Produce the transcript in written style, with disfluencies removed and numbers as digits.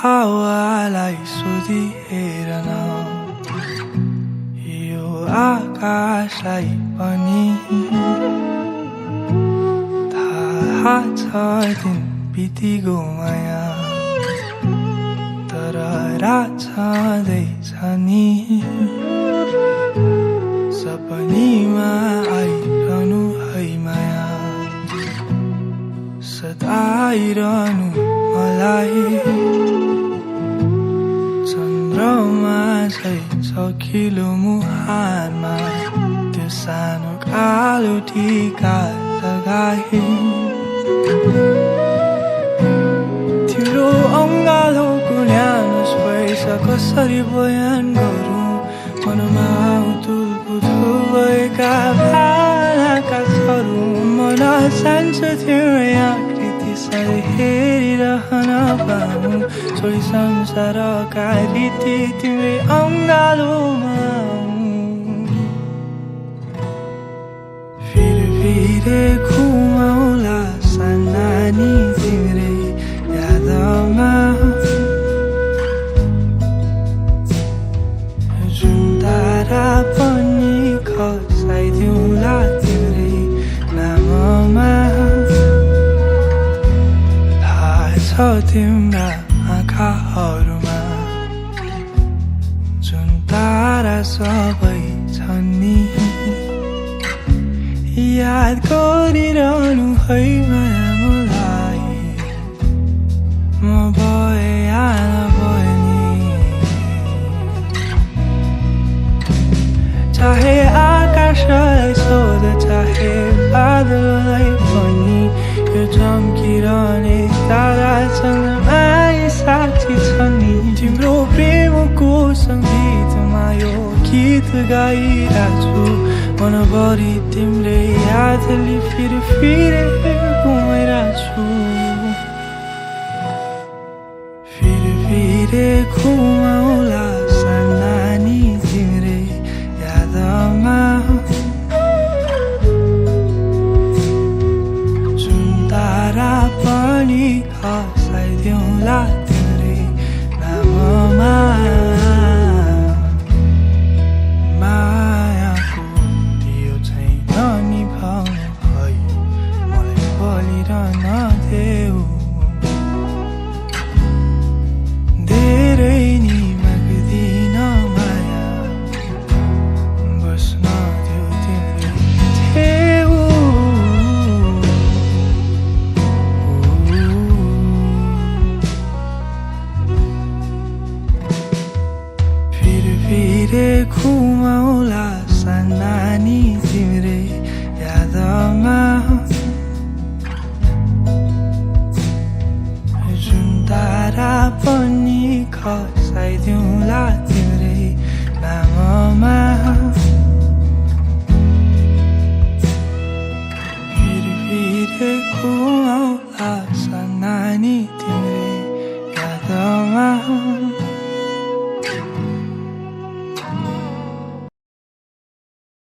हावालाई सोधिहेर न यो आकाशलाई पनि थाहा छ दिन बितिगो माया तर रात छँदैछ नि सपनीमा आइरहनु है माया सदा आइरहनु मलाई चन्द्रमा झै सखिलो मुहारमा त्यो सानो कालो टीका लगाए तिम्रो अङ्गालोको न्यानो स्पर्श कसरी बयान गरौँ मनमा उथुलपुथुल भएका भावनाका छरू मन चाहन्छ तिम्रो आकृति सधैँ हेरिरहन पाऊँ छोडी संसारका रीति तिम्रै अङ्गालोमा फिरे घुमाउला सानानी तिम्रै यादमा जुन तारा पनि खसाइदिउँला तिम्रै नाममा थाहा छ तिम्रा आँखाहरूमा जुन तारा सबै छन् नि याद गरिरहनु है माया मलाई म भए या नभए नि चाहे आकाशलाई सोध चाहे बादललाई पनि यो चम्किरहने तारा चन्द्रमाई साक्षी छन् नि तिम्रो प्रेमको सङ्गीतमा यो गीत गाइरहेछु मनभरि तिम्रै यादले फिरे घुमाइरहेछु फिरे घुमाउला सानानी तिम्रै यादमा जुन तारा पनि खसाइदिउँला तिम्रै नाममा घुमाउला सानानी तिम्रै यादमा जुन तारा पनि खसाइदिउँला तिम्रै नाममा फिरे